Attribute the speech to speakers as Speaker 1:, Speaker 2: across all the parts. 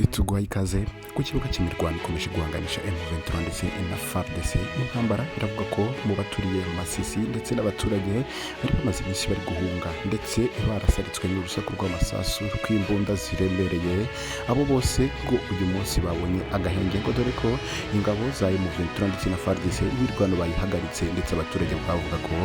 Speaker 1: Tuguhaye ikaze ku kibuga cy'imirwano ikomeje guhanganisha M23 ndetse na FARDC. Intambara iravuga ko mu baturiye Masisi ndetse n'abaturage bari bamaze iminsi bari guhunga ndetse barasaritswe n'urusaku rw'amasasu rw'imbunda ziremereye, abo bose ngo uyu munsi babonye agahenge, ngo dore ko ingabo za M23 ndetse na FARDC imirwano bayihagaritse, ndetse abaturage bavuga ko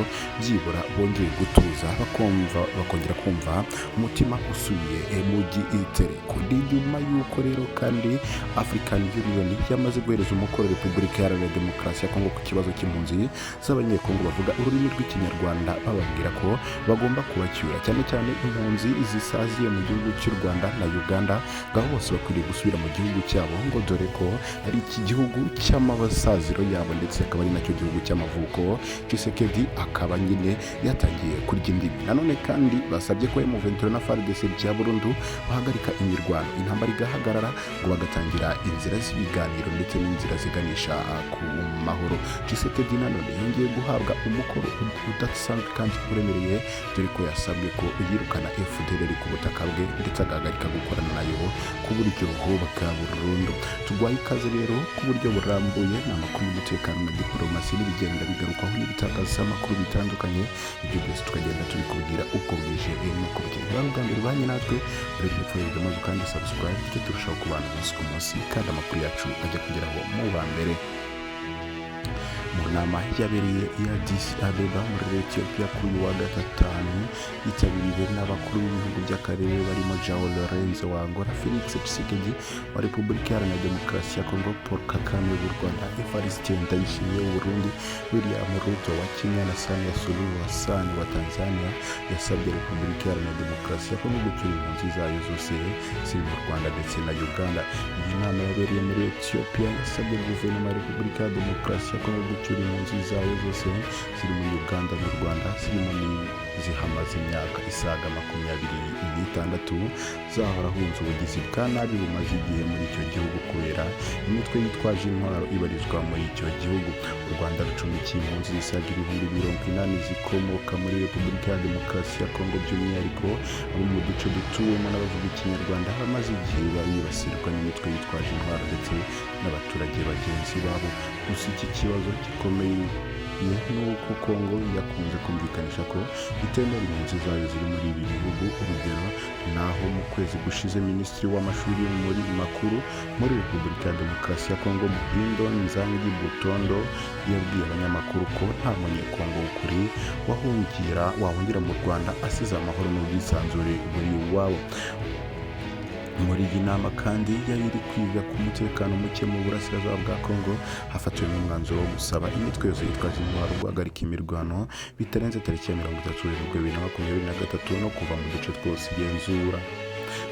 Speaker 1: byibura bongeye gutuza, bakumva bakongera kumva umutima usubiye mu gitereko. Ni nyuma y'uko rero kandi African Union yamaze guhereza umukoro Repubulika Iharanira Demokarasi ya Kongo ku kibazo cy'impunzi z'Abanyekongo bavuga ururimi rw'Ikinyarwanda, bababwira ko bagomba kubacyura, cyane cyane impunzi zisaziye mu gihugu cy'u Rwanda na Uganda, ngaho bose bakwiriye gusubira mu gihugu cyabo, ngo dore ko ari iki gihugu cy'amasaziro yabo ndetse akaba ari nacyo gihugu cy'amavuko. Tshisekedi akaba nyine yatangiye kurya indimi. Nanone kandi basabye ko M23 na FARDC bya burundu bahagarika imirwano, intambara igahagarara, ngo bagatangira inzira z'ibiganiro ndetse n'inzira ziganisha ku mahoro. Tshisekedi nanone yongeye guhabwa umukoro udasanzwe kandi uremereye, dore ko yasabwe ko yirukana FDLR ku butaka bwe ndetse agahagarika gukorana nayo ku buryo bwa burundu. Tuguhaye ikaze rero ku buryo burambuye. Ni amakuru y'umutekano na diporomasi n'ibigenda bigarukwaho n'ibitangazamakuru bitandukanye, ibyo byose tukagenda tubikubwira uko bwije n'uko bukeye. Niba ari ubwa mbere ubanye natwe, uri hepfo y'ibyo maze kandi subscribe, tujye turushaho kubana umunsi ku munsi kandi amakuru yacu ajya kugeraho mu ba mbere. Mu nama yabereye i Addis Abeba muri Ethiopia kuri uyu wa gatanu, yitabiriwe n'abakuru b'ibihugu by'akarere barimo João Lourenço wa Angola, Felix Tshisekedi wa Repubulika Iharanira Demokarasi ya Kongo, Paul Kagame w'u Rwanda, Evariste Ndayishimiye w'u Burundi, William Ruto wa Kenya na Samia Suluhu Hassan wa Tanzania, yasabye Repubulika Iharanira Demokarasi ya Kongo gucyura impunzi zayo zose ziri mu Rwanda ndetse na Uganda. Iyi nama yabereye muri Ethiopia yasabye guverinoma ya Repubulika ya Demokarasi ya Kongo gucyura impunzi zayo zose ziri muri Uganda n'u Rwanda, zirimo n'izihamaze imyaka isaga 26 zahorahunze ubugizi bwa nabi bumaze igihe muri icyo gihugu kubera imitwe yitwaje intwaro ibarizwa muri icyo gihugu. U Rwanda rucumbikiye impunzi zisaga 80,000 zikomoka muri Repubulika ya Demokarasi ya Kongo, by'umwihariko abo mu duce dutuwemo n'abavuga Ikinyarwanda bamaze igihe bibasirwa n'imitwe yitwaje intwaro ndetse n'abaturage bagenzi babo. Gusa iki kibazo gikomeye ni uko Kongo yakunze kumvikanisha ko itemera impunzi zayo ziri muri ibi bihugu. Urugero naho mu kwezi gushize, minisitiri w'amashuri muri makuru muri Repubulika ya Demokarasi ya Kongo, Muhindo Nzangi Butondo, yabwiye abanyamakuru ko nta Munyekongo w'ukuri wahungira mu Rwanda asize amahoro n'ubwisanzure buri iwabo. Muri iyi nama kandi yari iri kwiga ku mutekano muke mu burasirazuba bwa Kongo, hafatiwemo umwanzuro wo gusaba imitwe yose yitwaje intwaro guhagarika imirwano bitarenze tariki ya 30 Werurwe 2023 no kuva mu duce twose igenzura.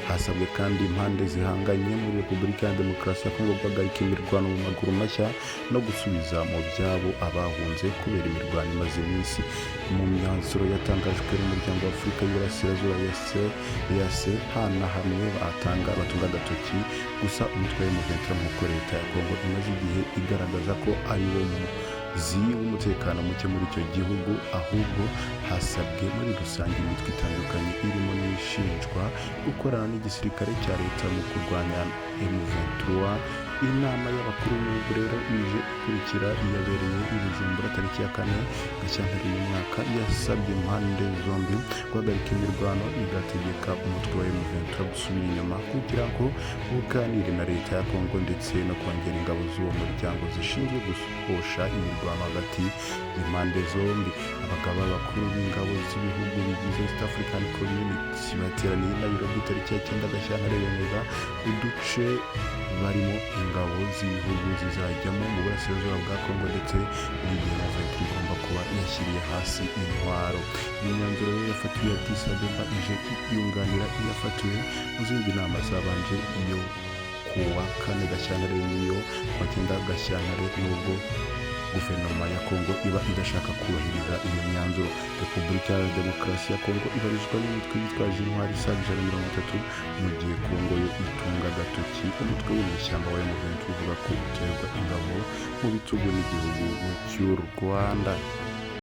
Speaker 1: Hasabwe kandi impande zihanganye muri Repubulika ya Demokarasi ya Kongo guhagarika imirwano mu maguru mashya no gusubiza mu byabo abahunze kubera imirwano imaze iminsi. Mu myanzuro yatangajwe n'Umuryango wa Afurika y'Iburasirazuba, EAC, nta na hamwe batanga batunga agatoki gusa umutwe wa M23, nk'uko leta ya Kongo imaze igihe igaragaza ko ari wo muzi w'umutekano muke muri icyo gihugu. Ahubwo hasabwe muri rusange imitwe itandukanye irimo n'ishinjwa gukorana n'igisirikare cya leta mu kurwanya M23. Inama y'abakuru b'ibihugu rero ije ikurikira iyabereye i Bujumbura tariki ya 4 Gashyantare uyu mwaka, yasabye impande zombi guhagarika imirwano, igategeka umutwe wa M23 gusubira inyuma kugira ngo uganire na leta ya Kongo, ndetse no kongera ingabo z'uwo muryango zishinzwe guhosha imirwano hagati y'impande zombi. Abagaba bakuru b'ingabo z'ibihugu bigize East African Community bateraniye i Nairobi tariki ya 9 Gashyantare, bemeza uduce barimo ingabo z'ibihugu zizajyamo mu burasirazuba bwa Kongo ndetse n'igihe M23 igomba kuba yashyiriye hasi intwaro. Iyi myanzuro rero yafatiwe Addis Abeba ije yunganira iyafatiwe mu zindi nama zabanje, iyo kuwa 4 Gashyantare n'iyo kuwa 9 Gashyantare, nubwo guverinoma ya Kongo iba idashaka kubahiriza iyo myanzuro. Repubulika ya Demokarasi ya Kongo ibarizwa n'imitwe yitwaje intwaro isaga 130, mu gihe Kongo yo itunga agatoki umutwe w'inyeshyamba wa M23 uvuga ko uterwa ingabo mu bitugu n'igihugu cy'u Rwanda.